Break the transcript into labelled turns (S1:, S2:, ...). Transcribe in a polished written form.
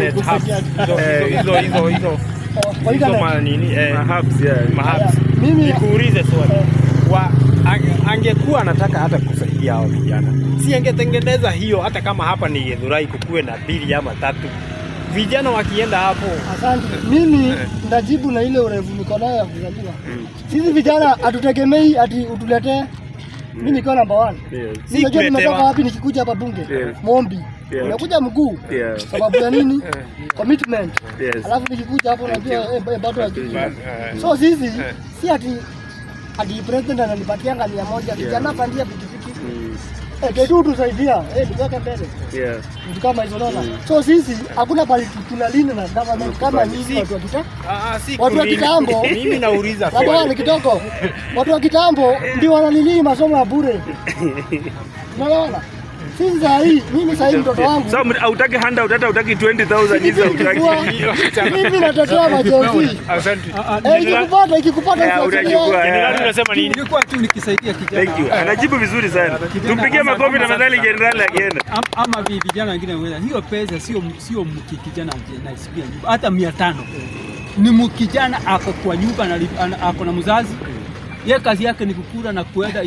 S1: internet hubs. Hizo hizo hizo hizo
S2: Kwa
S1: hizo
S2: internet.
S1: Manini
S3: Hubs, yeah.
S1: Mahubs.
S2: Mimi
S1: Nikuulize swali. Angekuwa anataka hata kusaidia hao vijana, si angetengeneza hiyo? Hata kama hapa ni Githurai, kukuwe na mbili ama tatu, vijana wakienda hapo.
S2: Asante. Mimi ndajibu na ile urefu niko nayo ya kuzaliwa. Sisi vijana hatutegemei ati utuletee. Mimi nikiwa number one.
S1: Si
S2: Unajua nimetoka
S1: kuletewa.
S2: wapi nikikuja hapa bunge? Mombi. Unakuja mguu. Sababu ya nini? Commitment. Alafu nikikuja hapo unajua bado hajui. So sisi si ati president ananipatianga 100, kijana pandia pikipiki. Eh, tusaidia. Eh, tuweke mbele. Vitu kama hizo, unaona. So sisi hakuna pali tunalinda na government kama nyinyi watu wa
S1: Ah, ah, si
S2: watu wa
S1: kulinda.
S2: kitambo.
S1: Mimi nauliza
S2: Labda
S1: swali.
S2: ni kidogo. Watu wa kitambo ndio wanalilii masomo ya bure. Unaona? Sisi saa hii, mimi saa hii mtoto wangu
S3: So hautaki handout, hata hutaki 20,000 hizo hutaki.
S2: Mimi natetea ma-Gen Z.
S1: Asante.
S2: Eh, ikikupata usiachilie.
S3: Utachukua.
S1: Jenerali, unasema nini?
S4: Nilikuwa tu nikisaidia kijana.
S3: Thank you. Anajibu vizuri sana. Tumpigie makofi tafadhali jenerali akienda.
S4: Ama vijana wengine wengine, hiyo pesa sio kijana anaisikia nyumba hata 500 ni kijana ako kwa nyumba, ako na mzazi, ye kazi yake ni kukula na kuenda.